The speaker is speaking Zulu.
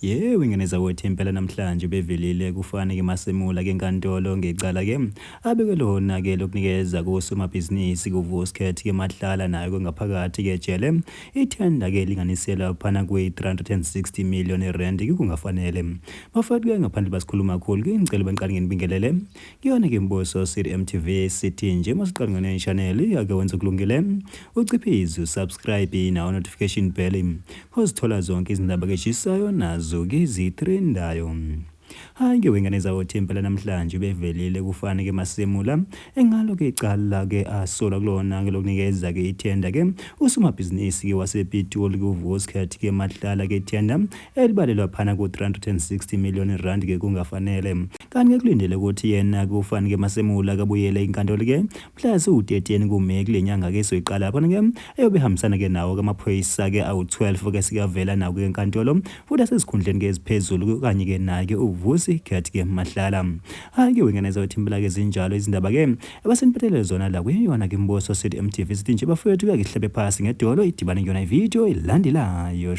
Yebo, ingane zakwethu impela namhlanje bevelile kufane ke masemula ke enkantolo ngecala ke abeke lona ke lokunikeza kosomabhizinisi kuVusi ke Matlala nayo ke ngaphakathi ke jele ithenda ke linganiselwa phana kwe-360 million rand ke kungafanele. Bafowethu ke ngaphandle basikhuluma kakhulu ke ngicela bengiqale nginibingelele kuyona ke Mbuso City MTV sithi nje masiqale ngane channel ake wenze kulungile uciphize usubscribe nawo notification bell Uzithola zonke izindaba ke eshisayo nazo ke zitrendayo. Hayi ke wengane zawothi impela namhlanje bevelile kufane ke Masemula engalo ke icala ke asola kulona ke lokunikeza ke ithenda ke usomabhizinisi ke wasePitoli kuVusi ke Matlala ke ithenda elibalelwa phana ku-360 million rand ke kungafanele. Kanti ke kulindele ukuthi yena kufane ke Masemula kabuyele inkantolo ke Mhla siwu-13 kuMeyi kule nyanga ke soyiqala khona ke eyobe ihambisana ke nawo ke amaphoyisa ke awu-12 ke sikavela nawo ke enkantolo futhi asezikhundleni ke eziphezulu kanye ke naye ke uVusi Cat ke Mahlala. Hayi ke wengane zakwethu impela ke zinjalo izindaba ke abaseniphathele zona la kuyona ke Mbuso City MTV sithi nje bafowethu ke hlabe phasi ngedolo idibane kuyona ivideo elandelayo.